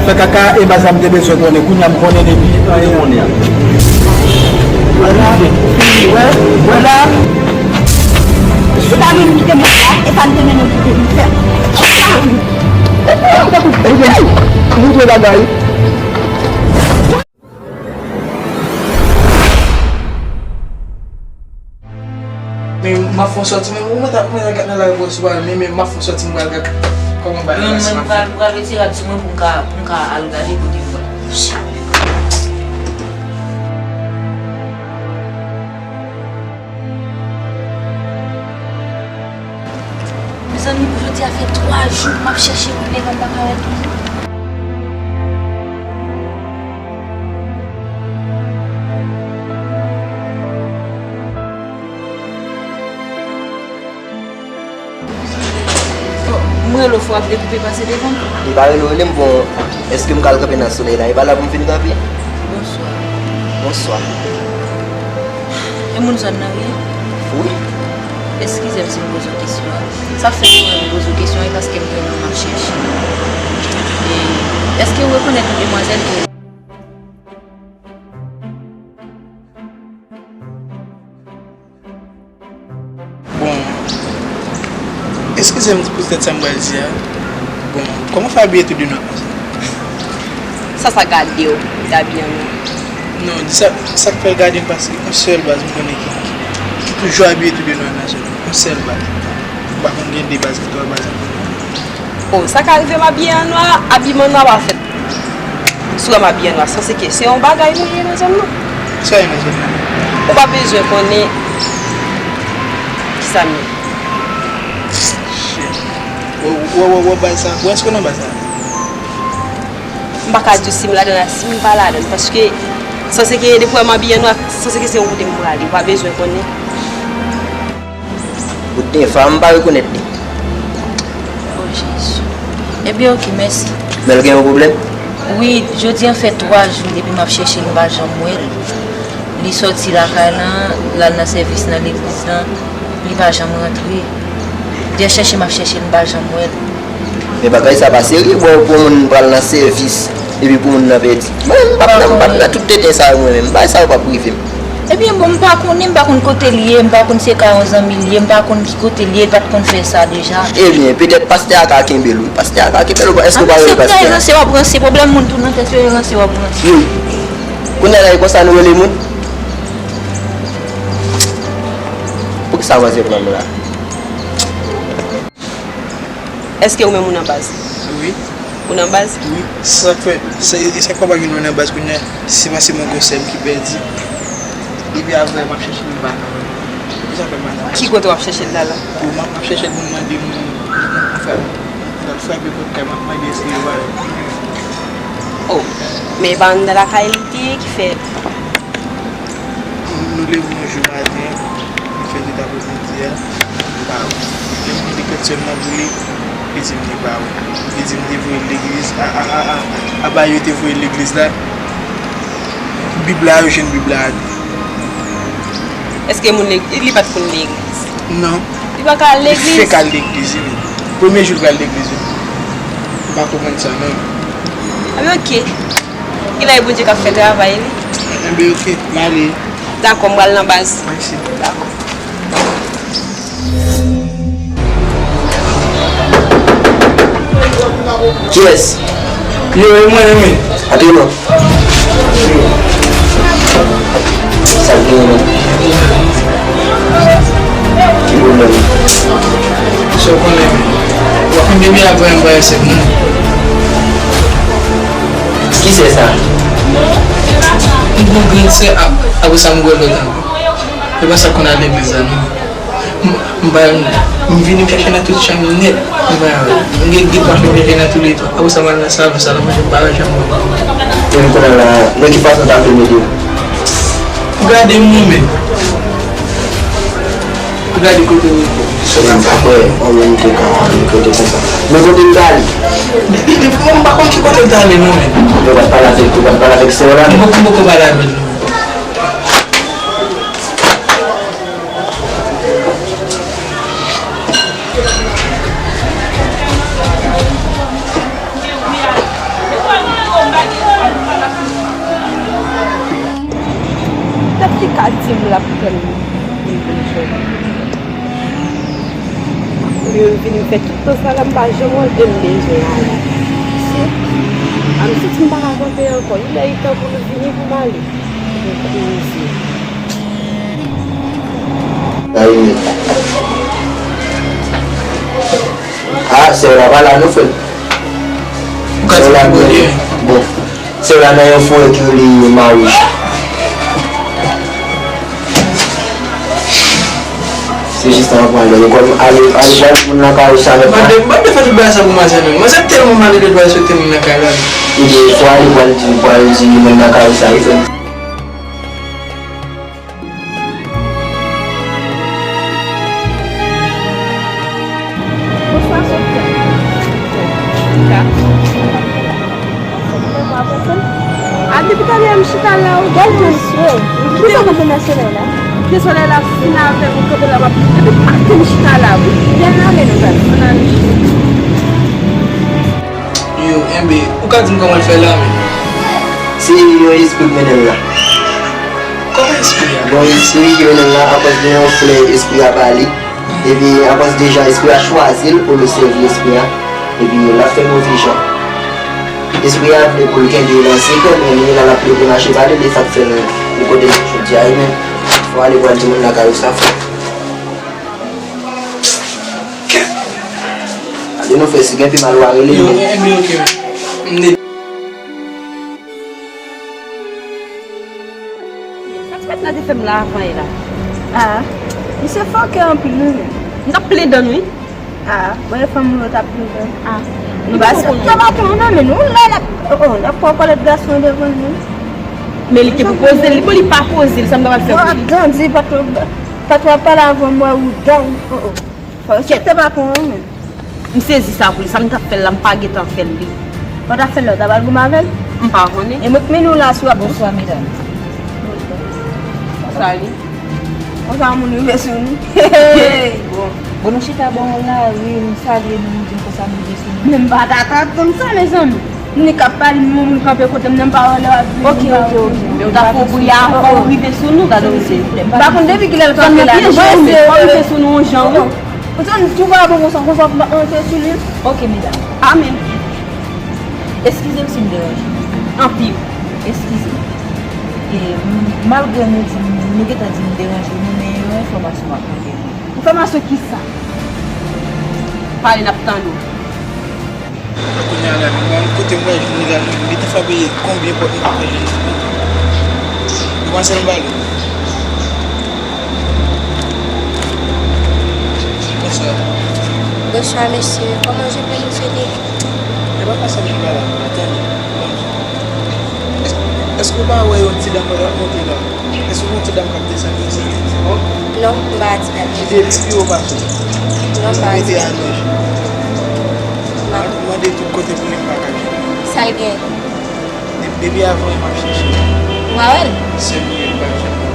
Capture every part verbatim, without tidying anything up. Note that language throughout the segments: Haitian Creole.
Fè kaka, e pa sa m te bezwen konnen. Kounye a m konnen depi anyen. Wè, wè la. Ou ta vin kite mwen la, e pa m te mennen w kite m fè. Ou pran bagay. Men m ap fè yon sòti, men ou mèt ap mwen gad nan lari bò sou pale, men men m ap fè yon sòti, m pral gad kòman bagay la se m ap fè. Mwen, mwen pral, pral retire rad sou mwen pou m ka, pou m ka al gade kote m pral. Mezanmi, pou jodi a fè twa jou m ap chèche moun devan m pa ka wè toujou. Bon, m rele w fò w ap dekoupe pase devan m. Li pa rele w, rele m, bon, èske m ka al kanpe nan solèy la? E pa la pou m fin kanpe? Bonswa. Bonswa. E moun zòn nan, wi? Wi. Eskize m si m poze w kesyon. Sa fè m poze w kesyon, e paske m gen yon moun m ap chèche. E èske w rekonèt yon demwazèl ki rele Bon, eskize m poutèt sa m pral di a. Bon, kòman w fè abiye tou de nwa konsa? Sa, sa gade w, w te abiye an nwa? Non, di sa, sa k fè l gade m paske yon sèl baz m konnen ki, ki, ki toujou abiye tou de nwa nan zòn nan. Yon sèl baz. M pa konn gen de baz ki twa baz ankò non. Oh, sa ka rive m abiye an nwa, abiman nwa pa fèt. Si w wè m abiye an nwa, sanse ke se yon bagay nou ye nan zòn nan. Sa ye nan zòn nan? Ou pa bezwen konnen kisa m ye. Shit. Wè, wè, wè, wè baz sa. Wè èske w nan baz sa? M pa ka di w si m ladan la, si m pa ladan, paske sanse ke depi w wè m abiye an nwa, sanse ke se yon kote m prale. Ou pa bezwen konnen. Bout enfam, m pa rekonèt li. Oh, Jezi. Ebyen, oke, mèsi. Men l gen yon pwoblèm? Wi, jodi a fè twa jou depi m ap chèche l, m pa janm wè l. Li sòti lakay lan, l al nan sèvis nan legliz lan, li pa janm rantre. Dèyè chèche m ap chèche l, m pa janm wè l. Men bagay sa pa serye, bò, pou yon moun pral nan sèvis, epi pou moun nan pèdi. Mwen menm, m p ap nan, m p ap nan tout tenten sa yo, mwen menm. Bagay sa yo p ap rive m. Ebyen, bon, m pa konnen, m pa konn kote l ye, m pa konn si se kay yon zanmi l ye, m pa konn ki kote l ye, l pa t konn fè sa deja. Ebyen, petèt pastè a ka kenbe l, wi. Pastè a ka kenbe l, èske w pa rele pastè a? Ranse w ap ranse, pwoblèm moun tou nan tèt yo, yo ranse w ap ranse. Wi. Kounye a la, e konsa nou rele moun? Poukisa w ranse pran m la? Èske ou menm ou nan baz? Wi. Ou nan baz? Wi. Sa k fè, se, e sa k fè pa gen moun nan baz kounye a, se paske mwen gen sè m ki pèdi. Depi avè m ap chèche l, m pa nan. E sa fè m pa nan. Ki kote w ap chèche l la la? Bon, m ap, m ap chèche l pou m mande moun, m frape, m frape pòt kay, m ap mande èske yo pa wè m. Oh, men e pa anndan lakay li te ye ki fè Nou leve yon jou maten, nou fè tout aprèmidi a, li pa wè. Lè m mande kèt sè m nan pou li, li di m li pa wè. Li di m te voye l legliz, a, a, a, a, a ba yo te voye l legliz la, Bib la, yo jwenn Bib la a tou. Èske moun leg-, li pa t konn legliz? Non. Li pa ka al legliz? Li fèk al legliz, wi. Premye jou l pral legliz, wi. M pa konprann sa, non. Enben, oke. Genlè e Bondye k ap fè travay li. Enben, oke, m ale. Dakò, m pral nan baz. Mèsi. Dakò. Kiyès? Yo, e mwen, wi. Ate non. Sa k genyen menm? Ki pwoblèm? Sa w konnen, w ap fin bebe a vrè m pa esèk non. Ki sè sa? M gon grenn sè, a, apre sa m wè lòt ankò. E pa sa k konn al legliz la non. M, m pa, m vini m chèche nan tout chanm nèt. M pa, m gen de twa chanm chèche nan tou le twa. Apre sa m al nan salon, salon manje m pa wè chanm non. E m konnen la, nan ki fason sa fè m ede w? Gade m non men. Gade kote w rete. Sou sa m pa kwè yon moun te ka rete konsa. Men kote l t ale? Li, li, li, mwen m pa konn ki kote l t ale non men. Ou pa t pale avèk, ou pa t pale avèk sè w la? M poko, m poko pale avè l non. Yo vin fè tout tan sa la, m pa janm rantre, m bezwen ale. Se, a m santi m pa ka kanpe ankò. Li lè li tan pou nou vini pou m ale. Mwen koze. Ay. Ah, sè w la pa la non, frè. Ou ka di pou mwen. Bon. Sè w la nan yon forè ki rele Mawouj. Se jis nan pran lè. Kòm ale, ale pral di moun nan kay ou sa, mèt la. Mande, mande fè tout bagay sa pou manzè menm. Manzè tèlman malelve, l pa respekte moun nan kay la. Ebyen, fò ale pral di, pral di moun nan kay ou sa, wi, frè. Bonswa, Sofia. Sofia. A, depi talè a m chita la, wi. Gad mesye. Kisa konprann nan solèy la? Ke solèy la fin avè m, kanpe la, m ap, depi maten m chita la, wi. Lè n ale, nou pral. Ann ale. Yo, enben, ou ka di m kòman l fè la menm? Se yon espri k mennen l la. Kòman espri a? Bon, espri ki mennen l la, akoz de yon flè espri a ba li. Epi, akoz de jan espri a chwazi l pou l sèvi espri a. Epi, l ap fè move jan. Espri a vle pou l kenbe l an sekrè, men li menm l ap vle pou l mache pale, li sa k fè l, li kote l jodi a, wi, men fò ale pral di moun lakay ou sa, frè. Kèt! Gade nou fè si gen pi mal w a rele. Yo, men, men, ok. M de- Sa ti mèt la te fè m la avan yè la. Ah, misye fòkè anpil, wi, men. M t ap plen dan, wi. Ah, bon, e fanm ou yo t ap plen dan. Ah, nou pa konn. Sa pa konn, non, men nou la, la. Oh, oh, n ap pran kòlèt gason devan nou. Men li te pou poze l, li, bon, li pa poze l, sa m ta pral fè pou li? Yo ap grandi, pa twò, pa twò pale avè m, wè ou down. Oh, oh. Fò w chète pa pran an menm. M sezi sa pou li. Sa m t ap fè l la, m pa gentan fè l li. Fò w ta fè l la, w ta pral goumen avè l? M pa konnen. E mwen k mennen w la si w ap. Bonswa, medam. Konsa li. Konsa moun rive sou nou. Bon. Bon, nou chita bò yon lari, nou salye nou, nou di n konsa nou rive sou nou. Men m pa ta ka tann sa, mezanmi. Ni k ap pale, ni yon moun kanpe kote m nan, m pa wè lè w ap vini. Ok, ok, ok. Men w ta fè yon bri avan w rive sou nou, gade w, silvouplè. M pa konn depi kilè l kanpe la, non. Mwen se rive sou nou yon jan, wi. Ou tann tou vagabon konsa, konsa pou m pa rantre sou li. Ok, medam. Amèn. Eskize m si m deranje nou. Anpil. Eskize m. E, m, malgre nou di m, nou gentan di m deranje nou, men yon enfòmasyon m ap mande nou. Enfòmasyon kisa? Pale, n ap tann ou. Kounye a la, menm kote m pral jwenn li la, li te fabriye konbyen pòt m te pral jwenn li? Demwazèl, m pale. Bonswa. Bonswa, mesye. Kòman je peux vous aider? E pa konsa m vin pale avè w la, tande. Èske, èske w pa wè yon ti dam k ap monte la? Èske w wè yon ti dam k ap desann yon sèten ti bò? Non, m pa wè ti dam. Ki te pi wo pase w? Non, m pa wè ti dam. Mete a nèj. M ap mande tout kote pou li, m pa ka jwenn li. Sa l gen? De-, depi avan yè m ap chèche l. Ou pa wè l? Sèl li menm m pa janm wè.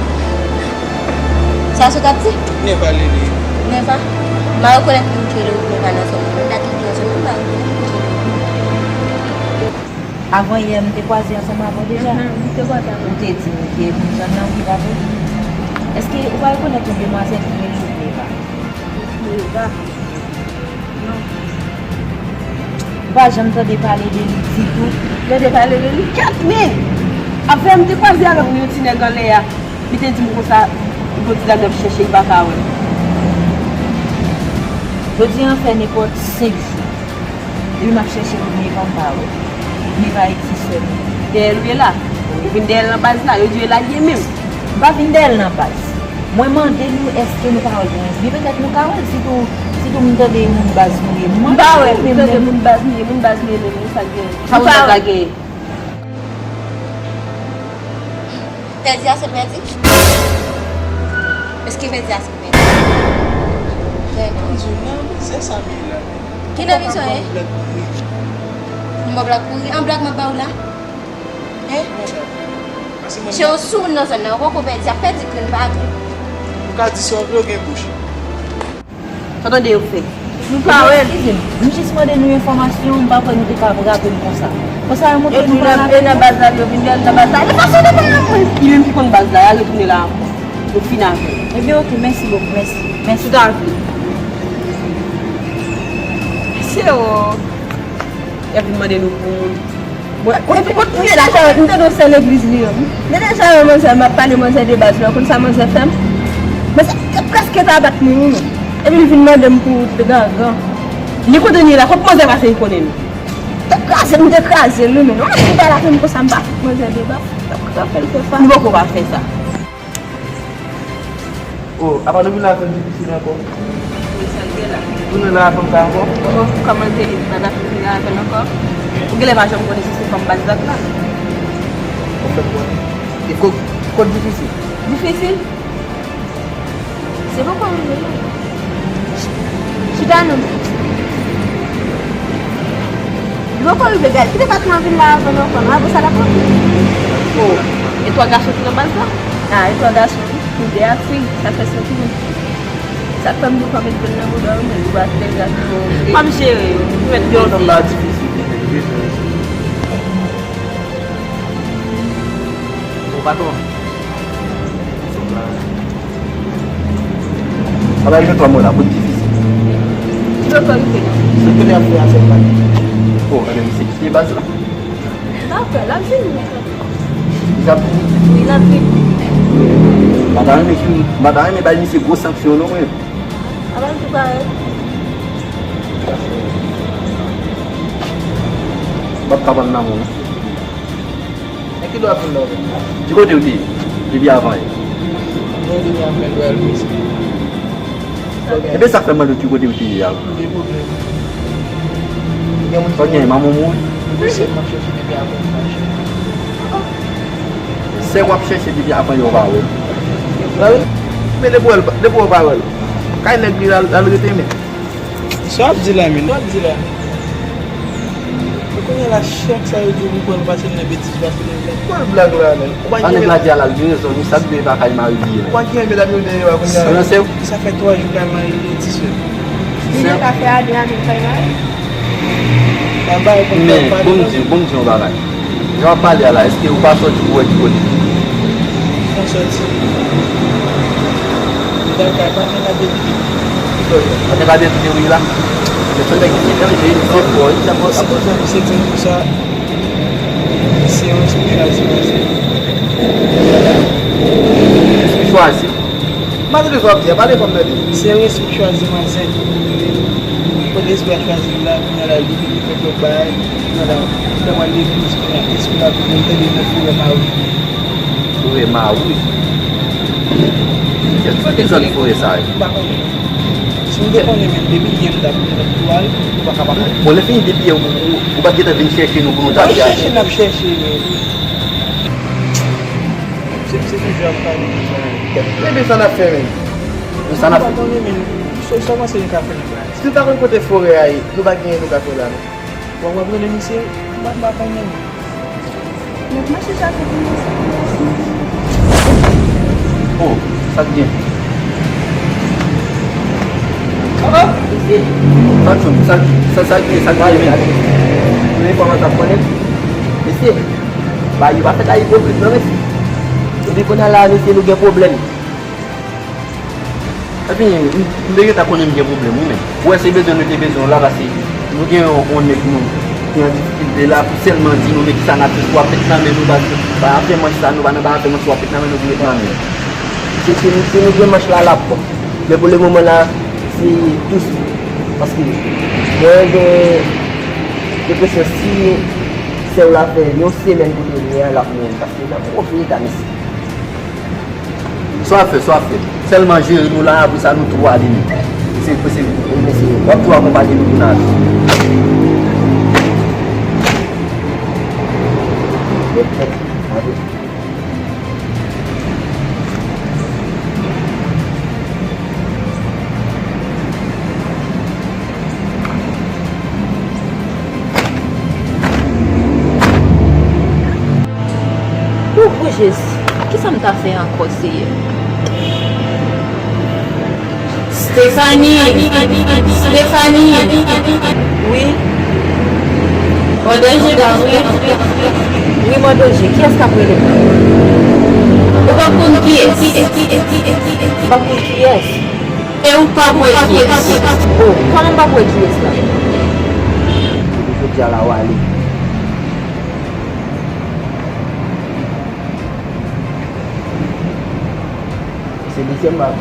Sa se w t ap di? Nèva li rele. Nèva? M pa rekonèt moun ki rele Nèva nan zòn nan. Moun ki rele nan zòn nan, m pa rekonèt moun ki rele. Avan yè, m te kwaze ansanm avè w deja. Mhm, m te kwaze avè w. Ou te di m ke moun zòn nan, wi, pa vre? Èske ou pa rekonèt yon demwazèl ki rele Neva? Neva? Non. Ou pa janm tande pale de li ditou? Tande pale de li? Kèt, men! Avan yè, m te kwaze avè w, yon ti nèg anlè a. Li te di m konsa, gon ti dam l ap chèche, li pa ka wè l. Jodi a fè nenpòt senk jou. Depi m ap chèche pou Neva, m pa wè. Neva egziste menm. Dèyè l ou ye la? Ou vin dèyè l nan baz la? Yo di yo lage menm. M pa vin dèyè l nan baz. Mwen mande nou, èske nou pa wè l pou yon jou? Petèt nou ka wè l, sitou, sitou m tande moun baz nou ye. M pa wè l, m tande moun baz nou ye, moun baz nou ye menm, wi, sa k gen? Sa moun baz la gen? Pèdi a se pèdi? Èske pèdi a se pèdi? Trè byen. Ann di w non, se sa m ye la. Ki nan mizè w ye? Yon bò blòk pouri. An blòk m ap ba w la? Hein? Se yon sou moun nan zòn nan, ou poko pèdi, ap pèdi grenn pa grenn. Ou ka di sa w vle, w gen bouch. Sa w tande yo fè? Nou pa wè l. Eskize m, m jis mande nou enfòmasyon, m pa kwè nou te ka raple m konsa. Konsa yo montre nou pa raple. Epi nan, e nan baz la, yo vin nan baz la. E fason de pale la, mwen. Li menm ki konn baz la, y al retounen la ankò. Nou fin avè l. Ebyen, oke, mèsi bokou, mèsi. Mèsi. Tout a vle. Se o. Y ap vin mande nou pou moun. Bon, epi, epi, kote m ye la, Charlotte, m tande w sè legliz li yo. M tande Charlotte, manzè, m ap pale manzè de baz la, konn sa manzè fè m? Manzè te prèske ta bat mwen, wi, men. Epi l vin mande m pou de gangan. Li kote n ye la, kot manzè pase li konnen nou? Te kraze m, te kraze l, wi, men. Non, si m pa la, menm konsa, m pa fout manzè de baz. T ap fè l fè sa. Nou poko pa fè sa. Oh, apa nou vin la fè m difisil ankò? Wi, sa l gen la. Tounen la avè m sa ankò? Oh, kòman l te ye? Bagay pou vin la avè l ankò? Ou genlè pa janm konnen si se fanm baz la k la. An fèt, mwen. E kot, kot difisil? Difisil? Se poko rive, non. Chita non. Li poko rive, gade. Ki depatman vin la avè l ankò, non? Apre sa l ap antre. Oh, e twa gason ki nan baz la? Ah, e twa gason, wi. Nou de a fi, sa fè senk moun. Sa k fè m di w pa met grenn nan bouda w, men ou pa fè gaz pou. Pa m jere yo, ou mèt. Yon nonm la difisil, li bezwen. Bon, patwon. Aba gen twa mò la, bout difisil. Ki otorite? Se ke lè ap fè afè pa. Oh, ebyen, misye kite baz la. N ap fè, l ap vini. Li ap vini? Wi, l ap vini. M pa ta renmen, m pa ta renmen bay misye gwo sanksyon, non, mwen. Aba, l tou parèt. M ap ka pran nan men w. Men ki lè w ap vin la, ou menm? Ki kote w te ye depi avan yè? Mwen depi avan yè, dwe al peze. Ebyen, sa k fè m mande w ki kote w te ye a? Gen pwoblèm. Gen moun ki gen manman w mouri? Wi, sè m ap chèche depi avan yè. Sè w ap chèche depi avan yè, w pa wè l? Men depi w wè l, depi w pa wè l, kay nèg li al, al rete, men. Sa w ap di la menm? Sa w ap di la? E kounye a la, chak sa yo di w pou pran l pase l nan betiz, pase l nan blag. Pran blag la menm. Ou pa gen nèg la di a la, l gen rezon, wi, sa k dwe pa kay mari li ye. Ou pa gen medam yo dèyè w a kounye a. Sa fè twa jou kay mari li di sè. Li te ka fè a de a menm kay mari. Men, bon m di, bon m di yon bagay. Jan w ap pale a la, èske ou pa sòti pou wè ki kote? Mwen sòti. Mwen t al kay patnè k ap etidye. Patnè k ap etidye ou ye la? Men se nèg ki te danje, li se fò, li se fò. Akoz misye di m konsa, se yon espri chwazi manzè. Espri chwazi? M pa tande sa w ap di a, pale fò m tande. Se yon espri chwazi manzè. Kote espri a chwazi l la, kounye a la, li vin fè lòt bagay. Kounye a la, lè m al legliz, kounye a, espri a vin, m tande nan forè Mawi. Forè Mawi? Ki, ki zòn forè sa ye? M pa konnen. Si m te konnen menm, depi yè m t ap, m t ap tou al, ou pa ka pa konnen. Bon, lè fini depi yè, ou, ou, ou pa t gentan vin chèche nou pou nou ta fè afè? Chèche, n ap chèche, men. Se, se toujou ap pale konsa. Ebyen, sa n ap fè menm? Sa n ap fè? M pa konnen menm. Sa, sa w panse nou ka fè nan kay? Si nou pa konn kote forè a ye, nou pa genyen nou ka fè la, non. W ap, w ap rele misye, m pa, m pa konnen. Nèg mache chache pou misye. Oh, sa k gen? Sa k jwenn? Sa, sa, sa, sa k gen? Sa k gen, men? Yon enfòmatè ap konnen. Mesye, bagay yo pa fèt la ipokrit, non, mesye. Epi kounye a la, mesye, nou gen pwoblèm. Epi, m, m te gentan konnen m gen pwoblèm, wi, men. Ou wè, se bezwen nou te bezwen w la, paske nou gen yon, yon nèg nou ki an difikilte la, pou sèlman di nou, men kisa n ap fè, swa pèt nan men nou, paske pa afè manch sa, nou pa nan pa afè manch, swa pèt nan men nou pou met nan men. Si, si, si nou gen manch la, l ap bon. Men pou le moman la, se tou sou. Paske mwen gen enpresyon si sè w la fè yon semèn kote l ye a, l ap mouri. Paske nan move eta, mesye. Sa w ap fè, sa w ap fè. Sèlman jere nou la, apre sa nou tou ale nou. Se, se, w ap tou akonpaye nou pou n ale. Ouh, Jezi, kisa m ta fè ankò, Seyè? Stephanie! Stephanie! Wi? Mòde je, wi. Wi, mòde je. Kiyès k ap rele m? Ou p ap konn kiyès. Ou p ap konn kiyès? E ou p ap wè kiyès. Oh, kòman m p ap wè kiyès la? Djala w ale. Se dezyèm bab.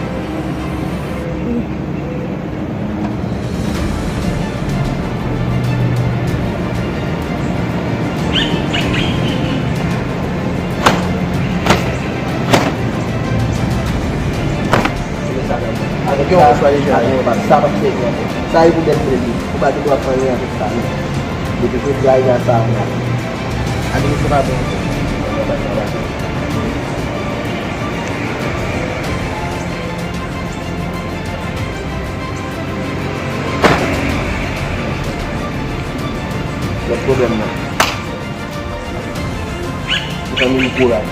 Avèk sa, avèk sa, sa p ap sèvi ankò. Sa e pou bèl plezi. Ou pa gen dwa fè anyen avèk sa, non. Depi jodi a, egal sa a, mwen. Administre pa bon. Lòt pwoblèm nan. Ou fè moun kouraj.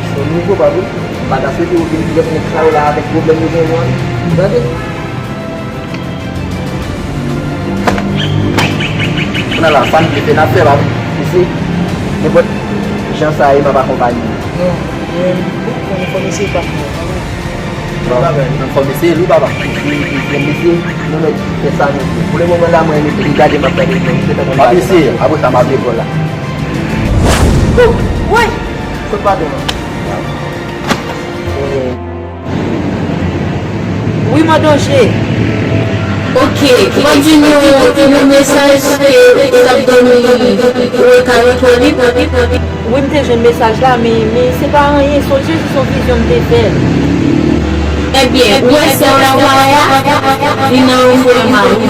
Se yon nouvo bab wi. M pa ta swete w vin lòt nèg sa yo la avèk pwoblèm yo gen yo an. Ou tande? Kounye a la, sa n vle fè, n ap fè, bab. Mesye, nenpòt jan sa ye, m ap akonpaye w. Non, men, bon, fò mesye pa fè. Bon, fò mesye, li papa. Mesye, nou mèt fè sa nou vle. Pou le moman la, mwen, li gade m ap gade, mwen, li fè tankou m ap eseye, apre sa, m ap lekòl la. Woy! Sot pa devan. Wi, Madonje. Ok, m ap di nou yon mesaj ke l ap ban nou yon kado twò bib. Wi, m te jwenn mesaj la, men, men se pa anyen, se yon, se yon vizyon m te fè. Ebyen, ou wè sè w la w pa wè a, li nan yon foli mawouj.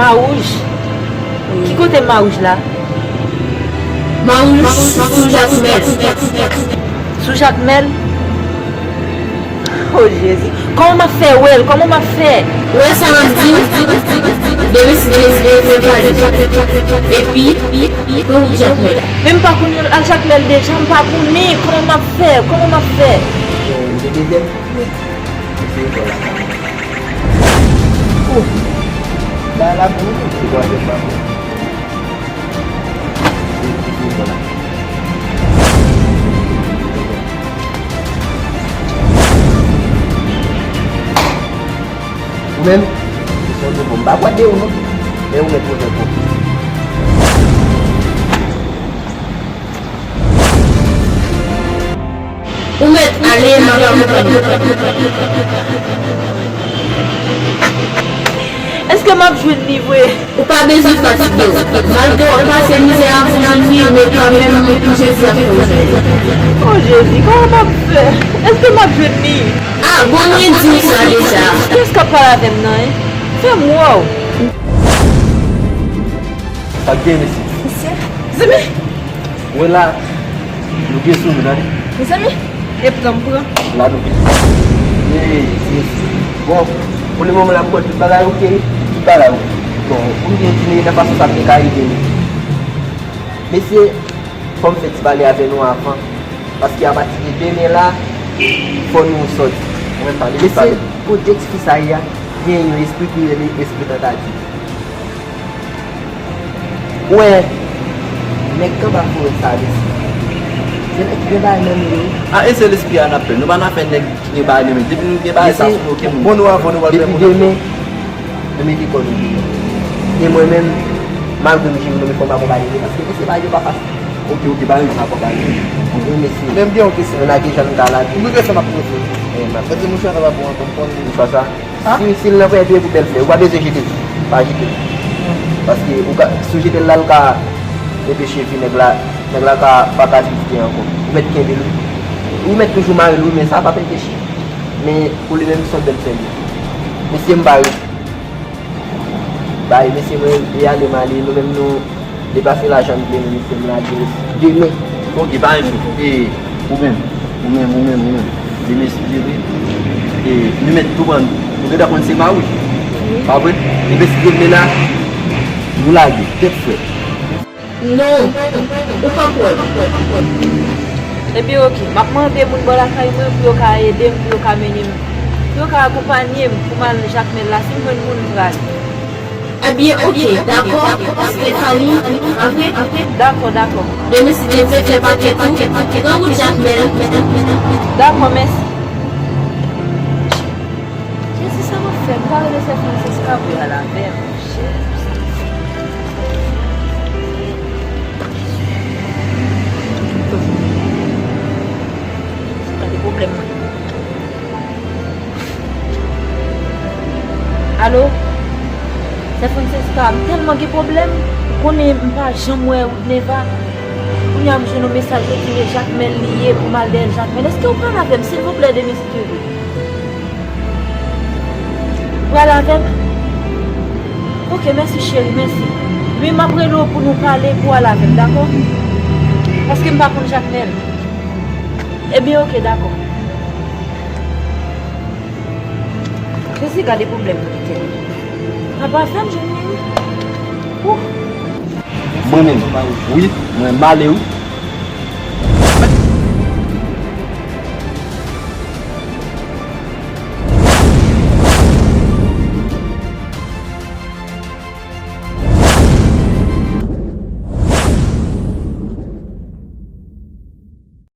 Mawouj? Ki kote mawouj la? Mawouj sou Jakmèl. Sou Jakmèl? O Jezi, kòman m ap fè wè l? Kòman m ap fè? Ou wè sa m ap di w? Demen si Jezi vle, fè pale. Epi, nou Jakmèl. Men m pa konn al Jakmèl deja, m pa konnen. Kòman m ap fè? Kòman m ap fè? Bon, m te dezyèm. Eseye fè la. Oh! Ba la pou ou, se bwa jèn pa pou. Eseye fè la. Ou menm, ou se yon bon, m pa kwè de ou non. Men ou mèt pwofè pou. Ou mèt ale, m ap akonpanye w. Èske m ap jwenn li vre? Ou pa bezwen fatige w. Malgre w ap pase mizè a pou jwenn li, men kanmenm, Jezi ap fè w jwenn li. O Jezi, kòman m ap fè? Èske m ap jwenn li? A, bon, mwen di w sa deja. Kiyès k ap pale avè m nan, en? Fè m wè w. Sa k gen, mesye? Mesye, mezanmi! Wè la, nou gen sou nou, tande. Mezanmi, e pran m pran. La nou gen. Ey, ti mesye. Bon, pou le moman la, m kwè tout bagay oke, wi. Tout bagay oke. Bon, pou m byen di nou, nan fason sa m te ka ede nou. Mesye, fò m fè ti pale avè nou avan. Paske apati de demen la, fò nou sòti. Mesye, kote ti fi sa ye a, gen yon espri ki rele espri tantativ. Ou wè, nèg k anba forè sa, mesye. Se nèg ki gen bagay nan men yo. A, e se lespri a n ap pè. Nou pa nan afè nèg ki gen bagay nan men. Depi nou gen bagay sa sou nou, oke, moun. Bon, nou avan, nou pral fè moun. Depi demen, nou mete kò nou deyò. E mwen menm, malgre m jere nou, men fò m akonpaye nou, paske mesye bagay yo pa fasil. Oke, oke, pa gen sa, akonpaye nou. Wi, mesye. Men m gen yon kesyon. Nou lage jan nou ta lage. Wi, kesyon m ap poze. E, m ap. Mwen di mouchwa sa pa bon ankò, m konn. Mouchwa sa? Si, si l nan pwen pye pou bèl flè, ou pa bezwen jete l. Pa jete l. Paske ou ka, si w jete l la, l ka enpeche vi nèg la, nèg la ka, pa ka viv byen ankò. Ou mèt kenbe l, wi. Ou mèt toujou mare l, wi, men sa p ap enpeche. Men pou li menm, se yon bèl flè li ye. Mesye, m bare. Bay, mesye, mwen, e ale, m ale, nou menm, nou. Deplase lajan m vle, men mesye m lage demen. Oke, pa enjwe. E, ou menm, ou menm, ou menm, ou menm. Demen si Dye vle. E, nou mèt tou pran, nou gentan konn se mawouj. Wi. Pa vre? Ebyen si Dye vle la, nou lage, tèt frèt. Non, ou p ap wè l. Ebyen oke, m ap mande moun bò lakay mwen pou yo ka ede m, pou yo ka mennen m, pou yo ka akonpanye m pou m al Jakmèl la, si m jwenn moun m prale. Ebyen, oke, dakò, Stefani, antre. Dakò, dakò. Demen si Dye vle, fè pakèt ou, pran wout Jakmèl. Dakò, mèsi. M ta rele sè Francesca pou y al avè m. Jezi. Gade pwoblèm mwen. Alo? Sè Francesca, m tèlman gen pwoblèm. Ou konnen m pa janm wè Woodneva. Kounye a m jwenn yon mesaj, yo di e Jacmel li ye, pou m al dèyè Jacmel. Èske w pral avè m, silvouplè, demen, si Dye vle? Pral avè m? Ok, mèsi, cheri, mèsi. Men m ap rele w pou nou pale, pou w al avè m, dakò? Paske m pa konn Jacmel. Ebyen, ok, dakò. Jezi, gade pwoblèm mwen, Letènèl. Papa, fè m jwenn li, wi. Ouh. Mwen menm, wi, mwen male, wi.